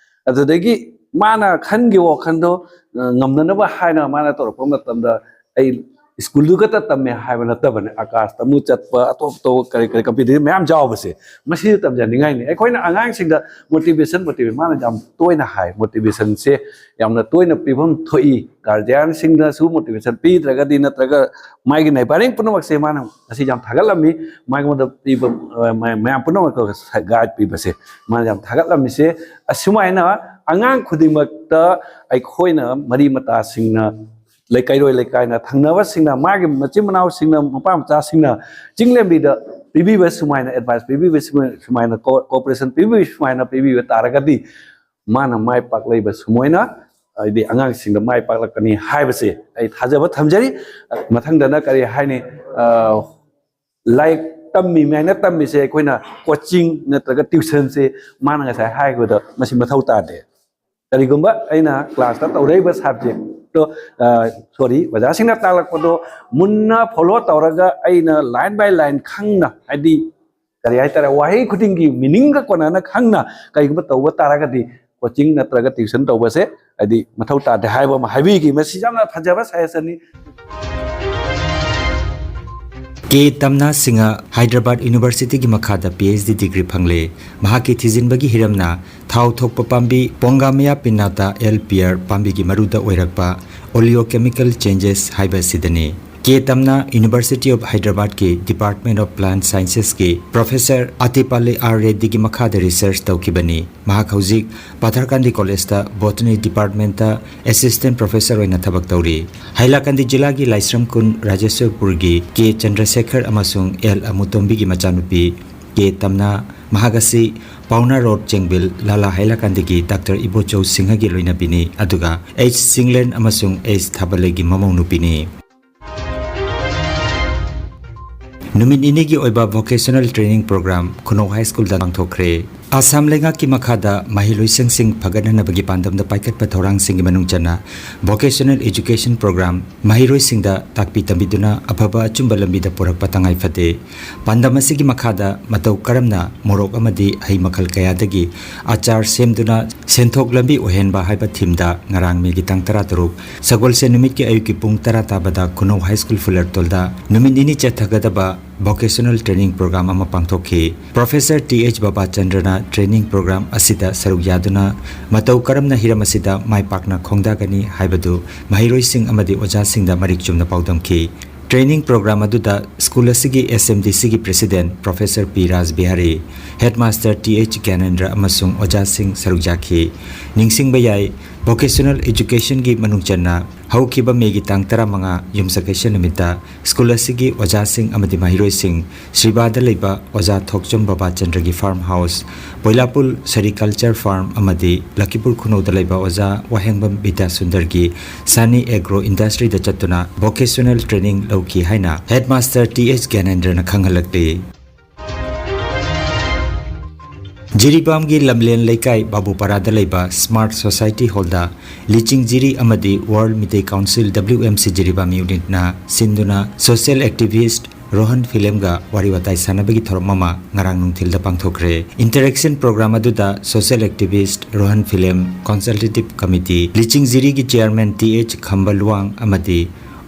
ꯑꯗꯨꯗꯒꯤ ꯃꯥꯅ ꯈꯟꯈꯤꯕ ꯋꯥꯈꯜꯗꯣ, ꯑ, ꯉꯝꯅꯅꯕ ꯍꯥꯏꯅ ꯃꯥꯅ ꯇꯧꯔꯛꯄ ꯃꯇꯝꯗ ꯑꯩ ꯁ꯭ꯀꯨꯜꯗꯨ ꯈꯛꯇ ꯇꯝꯃꯦ ꯍꯥꯏꯕ ꯅꯠꯇꯕꯅꯦ, ꯑꯀꯥꯁꯇ ꯑꯃꯨꯛ ꯆꯠꯄ, ꯑꯇꯣꯞ ꯑꯇꯣꯞꯄ ꯀꯔꯤ ꯀꯔꯤ ꯀꯝꯄꯤꯇꯤꯇꯤꯚ ꯃꯌꯥꯝ ꯌꯥꯎꯕꯁꯦ, ꯃꯁꯤꯁꯨ ꯇꯝꯖꯅꯤꯡꯉꯥꯏꯅꯤ꯫ ꯑꯩꯈꯣꯏꯅ ꯑꯉꯥꯡꯁꯤꯡꯗ ꯃꯣꯇꯤꯚꯦꯁꯟ, ꯃꯣꯇꯤꯚꯦꯁꯟ ꯃꯥꯅ ꯌꯥꯝ ꯇꯣꯏꯅ ꯍꯥꯏ, ꯃꯣꯇꯤꯚꯦꯁꯟꯁꯦ ꯌꯥꯝꯅ ꯇꯣꯏꯅ ꯄꯤꯐꯝ ꯊꯣꯛꯏ꯫ ꯒꯥꯔꯖꯤꯌꯥꯟꯁꯤꯡꯅꯁꯨ ꯃꯣꯇꯤꯚꯦꯁꯟ ꯄꯤꯗ꯭ꯔꯒꯗꯤ, ꯅꯠꯇ꯭ꯔꯒ ꯃꯥꯒꯤ ꯅꯩꯕꯥꯔꯤꯡ ꯄꯨꯝꯅꯃꯛꯁꯦ ꯃꯥꯅ ꯉꯁꯤ ꯌꯥꯝ ꯊꯥꯒꯠꯂꯝꯃꯤ꯫ ꯃꯉꯣꯟꯗ ꯄꯤꯕ, ꯑ, ꯃꯌꯥꯝ ꯄꯨꯝꯅꯃꯛꯇ ꯒꯥꯏꯗ ꯄꯤꯕꯁꯦ ꯃꯥꯅ ꯌꯥꯝ ꯊꯥꯒꯠꯂꯝꯃꯤꯁꯦ꯫ ꯑꯁꯨꯃꯥꯏꯅ ꯑꯉꯥꯡ ꯈꯨꯗꯤꯡꯃꯛꯇ ꯑꯩꯈꯣꯏꯅ ꯃꯔꯤ ꯃꯇꯥꯁꯤꯡꯅ, ꯂꯩꯀꯥꯏꯔꯣꯏ ꯂꯩꯀꯥꯏꯅ, ꯊꯪꯅꯕꯁꯤꯡꯅ, ꯃꯥꯒꯤ ꯃꯆꯤꯟ ꯃꯅꯥꯎꯁꯤꯡꯅ, ꯃꯄꯥ ꯃꯆꯥꯁꯤꯡꯅ ꯆꯤꯡꯂꯦꯝꯕꯤꯗ ꯄꯤꯕꯤꯕ ꯁꯨꯃꯥꯏꯅ, ꯑꯦꯗꯚꯥꯏꯁ ꯄꯤꯕꯤꯕ ꯁꯨꯃꯥꯏꯅ, ꯁꯨꯃꯥꯏꯅ ꯀꯣ-, ꯀꯣꯑꯣꯄꯔꯦꯁꯟ ꯄꯤꯕꯤꯕ ꯁꯨꯃꯥꯏꯅ ꯄꯤꯕꯤꯕ ꯇꯥꯔꯒꯗꯤ, ꯃꯥꯅ ꯃꯥꯏ ꯄꯥꯛꯂꯛꯏꯕ ꯁꯨꯃꯥꯏꯅ, ꯍꯥꯏꯗꯤ, ꯑꯉꯥꯡꯁꯤꯡꯗ ꯃꯥꯏ ꯄꯥꯛꯂꯛꯀꯅꯤ ꯍꯥꯏꯕꯁꯦ ꯑꯩ ꯊꯥꯖꯕ ꯊꯝꯖꯔꯤ꯫ ꯃꯊꯪꯗꯅ ꯀꯔꯤ ꯍꯥꯏꯅꯤ? ꯑ, ꯂꯥꯏꯔꯤꯛ ꯇꯝꯃꯤꯉꯩꯅ ꯇꯝꯃꯤꯁꯦ ꯑꯩꯈꯣꯏꯅ ꯀꯣꯆꯤꯡ ꯅꯠꯇ꯭ꯔꯒ ꯇ꯭ꯌꯨꯁꯟꯁꯦ, ꯃꯥꯅ ꯉꯁꯥꯏ ꯍꯥꯏꯈꯤꯕꯗ, ꯃꯁꯤ ꯃꯊꯧ ꯇꯥꯗꯦ꯫ ꯀꯔꯤꯒꯨꯝꯕ ꯑꯩꯅ ꯀ꯭ꯂꯥꯁꯇ ꯇꯧꯔꯛꯏꯕ ꯁꯕꯖꯦꯛꯇꯣ, ꯑ, ꯁꯣꯔꯤ, ꯑꯣꯖꯥꯁꯤꯡꯅ ꯇꯥꯛꯂꯛꯄꯗꯣ ꯃꯨꯟꯅ ꯐꯣꯂꯣ ꯇꯧꯔꯒ ꯑꯩꯅ ꯂꯥꯏꯟ ꯕꯥꯏ ꯂꯥꯏꯟ ꯈꯪꯅ, ꯍꯥꯏꯗꯤ, ꯀꯔꯤ ꯍꯥꯏꯇꯥꯔꯦ, ꯋꯥꯍꯩ ꯈꯨꯗꯤꯡꯒꯤ ꯃꯤꯅꯤꯡꯒ ꯀꯣꯟꯅꯅ ꯈꯪꯅ ꯀꯔꯤꯒꯨꯝꯕ ꯇꯧꯕ ꯇꯥꯔꯒꯗꯤ, ꯀꯣꯆꯤꯡ ꯅꯠꯇ꯭ꯔꯒ ꯇ꯭ꯌꯨꯁꯟ ꯇꯧꯕꯁꯦ, ꯍꯥꯏꯗꯤ, ꯃꯊꯧ ꯇꯥꯗꯦ ꯍꯥꯏꯕ ꯑꯃ ꯍꯥꯏꯕꯤꯈꯤ꯫ ꯃꯁꯤ ꯌꯥꯝꯅ ꯐꯖꯕ ꯁꯖꯦꯁꯟꯅꯤ꯫ ꯀꯦ ꯇꯝꯅꯥ ꯁꯤꯡꯍ ꯍꯥꯏꯗ꯭ꯔꯕꯥꯗ ꯌꯨꯅꯤꯚꯔꯁꯤꯇꯤꯒꯤ ꯃꯈꯥꯗ ꯄꯤ ꯑꯩꯆ ꯗꯤ ꯗꯤꯒ꯭ꯔꯤ ꯐꯪꯂꯦ꯫ ꯃꯍꯥꯛꯀꯤ ꯊꯤꯖꯤꯟꯕꯒꯤ ꯍꯤꯔꯝꯅ ꯊꯥꯎ ꯊꯣꯛꯄ ꯄꯥꯝꯕꯤ Pongamia pinnata, ꯑꯦꯜ ꯄꯤꯌꯔ ꯄꯥꯝꯕꯤꯒꯤ ꯃꯔꯨꯗ ꯑꯣꯏꯔꯛꯄ oleochemical changes ꯍꯥꯏꯕ ꯑꯁꯤꯗꯅꯤ꯫ ꯀꯦ ꯇꯝꯅꯥ ꯌꯨꯅꯤꯚꯔꯁꯤꯇꯤ ꯑꯣꯐ ꯍꯥꯏꯗ꯭ꯔꯕꯥꯗꯀꯤ ꯗꯤꯄꯥꯔꯠꯃꯦꯟ ꯑꯣꯐ ꯄ꯭ꯂꯥꯟꯠ ꯁꯥꯏꯟꯁꯦꯁꯀꯤ ꯄ꯭ꯔꯣꯐꯦꯁꯔ ꯑꯇꯤꯄꯥꯂꯤ ꯑꯥꯔ ꯔꯦꯗ꯭ꯗꯤꯒꯤ ꯃꯈꯥꯗ ꯔꯤꯁꯔꯆ ꯇꯧꯈꯤꯕꯅꯤ꯫ ꯃꯍꯥꯛ ꯍꯧꯖꯤꯛ ꯄꯥꯊꯔꯀꯥꯟꯗꯤ ꯀꯣꯂꯦꯖꯇ ꯕꯣꯇꯅꯤ ꯗꯤꯄꯥꯔꯠꯃꯦꯟꯇ ꯑꯦꯁꯤꯁꯇꯦꯟ ꯄ꯭ꯔꯣꯐꯦꯁꯔ ꯑꯣꯏꯅ ꯊꯕꯛ ꯇꯧꯔꯤ꯫ ꯍꯥꯏꯂꯥꯀꯥꯟꯗꯤ ꯖꯤꯂꯥꯒꯤ ꯂꯥꯏꯁ꯭ꯔꯝ ꯈꯨꯟ ꯔꯥꯖꯦꯁ꯭ꯋꯔꯄꯨꯔꯒꯤ ꯀꯦ ꯆꯟꯗ꯭ꯔꯁꯦꯈꯔ ꯑꯃꯁꯨꯡ ꯑꯦꯜ ꯑꯃꯨꯇꯣꯝꯕꯤꯒꯤ ꯃꯆꯥꯅꯨꯄꯤ ꯀꯦ ꯇꯝꯅꯥ, ꯃꯍꯥꯛ ꯑꯁꯤ ꯄꯥꯎꯅꯥ ꯔꯣꯗ ꯆꯦꯡꯕꯤꯜ ꯂꯥꯂꯥ ꯍꯥꯏꯂꯥꯀꯥꯟꯗꯒꯤ ꯗꯥꯛꯇꯔ ꯏꯕꯣꯆꯧ ꯁꯤꯡꯍꯒꯤ ꯂꯣꯏꯅꯕꯤꯅꯤ, ꯑꯗꯨꯒ ꯑꯩꯆ ꯆꯤꯡꯂꯦꯟ ꯑꯃꯁꯨꯡ ꯑꯩꯆ ꯊꯥꯕꯂꯩꯒꯤ ꯃꯃꯧ ꯅꯨꯄꯤꯅꯤ꯫ ꯅꯨꯃꯤꯠ ꯅꯤꯅꯤꯒꯤ ꯑꯣꯏꯕ vocational training program ꯈꯨꯅꯧ ꯍꯥꯏ ꯁ꯭ꯀꯨꯜꯗ ꯄꯥꯡꯊꯣꯛꯈ꯭ꯔꯦ꯫ ꯑꯁꯥꯝ ꯂꯩꯉꯥꯛꯀꯤ ꯃꯈꯥꯗ ꯃꯍꯩꯂꯣꯏꯁꯪꯁꯤꯡ ꯐꯒꯠꯅꯅꯕꯒꯤ ꯄꯥꯟꯗꯝꯗ ꯄꯥꯏꯈꯠꯄ ꯊꯧꯔꯥꯡꯁꯤꯡꯒꯤ ꯃꯅꯨꯡ ꯆꯟꯅ vocational education program ꯃꯍꯩꯔꯣꯏꯁꯤꯡꯗ ꯇꯥꯛꯄꯤ ꯇꯝꯕꯤꯗꯨꯅ ꯑꯐꯕ ꯑꯆꯨꯝꯕ ꯂꯝꯕꯤꯗ ꯄꯨꯔꯛꯄ ꯇꯉꯥꯏ ꯐꯗꯦ꯫ ꯄꯥꯟꯗꯝ ꯑꯁꯤꯒꯤ ꯃꯈꯥꯗ ꯃꯇꯧ ꯀꯔꯝꯅ ꯃꯣꯔꯣꯛ ꯑꯃꯗꯤ ꯍꯩ ꯃꯈꯜ ꯀꯌꯥꯗꯒꯤ ꯑꯆꯥꯔ ꯁꯦꯝꯗꯨꯅ ꯁꯦꯟꯊꯣꯛ ꯂꯝꯕꯤ ꯑꯣꯏꯍꯟꯕ ꯍꯥꯏꯕ ꯊꯤꯝꯗ ꯉꯔꯥꯡ ꯃꯦꯒꯤ ꯇꯥꯡ ꯇꯔꯥꯇꯔꯨꯛ ꯁꯒꯣꯜꯁꯦꯟ ꯅꯨꯃꯤꯠꯀꯤ ꯑꯌꯨꯛꯀꯤ ꯄꯨꯡ ꯇꯔꯥ ꯇꯥꯕꯗ ꯈꯨꯅꯧ ꯍꯥꯏ ꯁ꯭ꯀꯨꯜ ꯐꯨꯂꯔꯇꯣꯜꯗ ꯅꯨꯃꯤꯠ ꯅꯤꯅꯤ ꯆꯠꯊꯒꯗꯕ vocational training program ꯑꯃ ꯄꯥꯡꯊꯣꯛꯈꯤ꯫ ꯄ꯭ꯔꯣꯐꯦꯁꯔ ꯇꯤ ꯑꯩꯆ ꯕꯕꯥꯆꯟꯗ꯭ꯔꯅ training program ꯑꯁꯤꯗ ꯁꯔꯨꯛ ꯌꯥꯗꯨꯅ ꯃꯇꯧ ꯀꯔꯝꯅ ꯍꯤꯔꯝ ꯑꯁꯤꯗ ꯃꯥꯏ ꯄꯥꯛꯅ ꯈꯣꯡꯗꯥꯒꯅꯤ ꯍꯥꯏꯕꯗꯨ ꯃꯍꯩꯔꯣꯏꯁꯤꯡ ꯑꯃꯗꯤ ꯑꯣꯖꯥꯁꯤꯡꯗ ꯃꯔꯤꯛ ꯆꯨꯝꯅ ꯄꯥꯎꯗꯝꯈꯤ꯫ Training program ꯑꯗꯨꯗ ꯁ꯭ꯀꯨꯜ ꯑꯁꯤꯒꯤ ꯑꯦꯁ ꯑꯦꯝ ꯗꯤ ꯁꯤꯒꯤ president ꯄ꯭ꯔꯣꯐꯦꯁꯔ ꯄꯤ ꯔꯥꯖ ꯕꯤꯍꯥꯔꯤ, ꯍꯦꯗꯃꯥꯁꯇꯔ ꯇꯤ ꯑꯩꯆ ꯒ꯭ꯌꯥꯅꯦꯟꯗ꯭ꯔ ꯑꯃꯁꯨꯡ ꯑꯣꯖꯥꯁꯤꯡ ꯁꯔꯨꯛ ꯌꯥꯈꯤ꯫ ꯅꯤꯡꯁꯤꯡꯕ ꯌꯥꯏ, vocational educationꯒꯤ ꯃꯅꯨꯡ ꯆꯟꯅ ꯍꯧꯈꯤꯕ ꯃꯦꯒꯤ ꯇꯥꯡ ꯇꯔꯥꯃꯉꯥ ꯌꯨꯝꯁꯀꯩꯁ ꯅꯨꯃꯤꯠꯇ ꯁ꯭ꯀꯨꯜ ꯑꯁꯤꯒꯤ ꯑꯣꯖꯥꯁꯤꯡ ꯑꯃꯗꯤ ꯃꯍꯩꯔꯣꯏꯁꯤꯡ ꯁ꯭ꯔꯤꯕꯥꯗ ꯂꯩꯕ ꯑꯣꯖꯥ ꯊꯣꯛꯆꯣꯝ ꯕꯕꯥꯆꯟꯗ꯭ꯔꯒꯤ farm house, ꯄꯣꯏꯂꯥꯄꯨꯜ ꯁꯔꯤꯀꯜꯆꯔ ꯐꯥꯔꯝ ꯑꯃꯗꯤ ꯂꯛꯈꯤꯄꯨꯔ ꯈꯨꯅꯧꯗ ꯂꯩꯕ ꯑꯣꯖꯥ ꯋꯥꯍꯦꯡꯕꯝ ꯕꯤꯗ꯭ꯌꯥꯁꯨꯟꯗꯔꯒꯤ ꯁꯥꯅꯤ ꯑꯦꯒ꯭ꯔꯣ ꯏꯟꯗꯁꯇ꯭ꯔꯤꯗ ꯆꯠꯇꯨꯅ vocational training ꯂꯧꯈꯤ ꯍꯥꯏꯅ ꯍꯦꯗꯃꯥꯁꯇꯔ ꯇꯤ ꯑꯩꯆ ꯒ꯭ꯌꯥꯅꯦꯟꯗ꯭ꯔꯅ ꯈꯪꯍꯜꯂꯛꯂꯤ꯫ ꯖꯤꯔꯤꯕꯥꯝꯒꯤ ꯂꯝꯂꯦꯟ ꯂꯩꯀꯥꯏ ꯕꯥꯕꯨꯄꯥꯔꯥꯗ ꯂꯩꯕ ꯁ꯭ꯃꯥꯔꯠ ꯁꯣꯁꯥꯏꯇꯤ ꯍꯣꯜꯗ ꯂꯤꯆꯤꯡ ꯖꯤꯔꯤ ꯑꯃꯗꯤ ꯋꯥꯔꯜ Meitei council W M C Jiribam ꯌꯨꯅꯤꯠꯅ ꯁꯤꯟꯗꯨꯅ social activist ꯔꯣꯍꯟ ꯐꯤꯂꯦꯝꯒ ꯋꯥꯔꯤ ꯋꯥꯇꯥꯏ ꯁꯥꯟꯅꯕꯒꯤ ꯊꯧꯔꯝ ꯑꯃ ꯉꯔꯥꯡ ꯅꯨꯡꯊꯤꯜꯗ ꯄꯥꯡꯊꯣꯛꯈ꯭ꯔꯦ꯫ Interaction program ꯑꯗꯨꯗ social activist Rohan Filem, consultative committee ꯂꯤꯆꯤꯡ ꯖꯤꯔꯤꯒꯤ chairman T H Khamba Luwang ꯑꯃꯗꯤ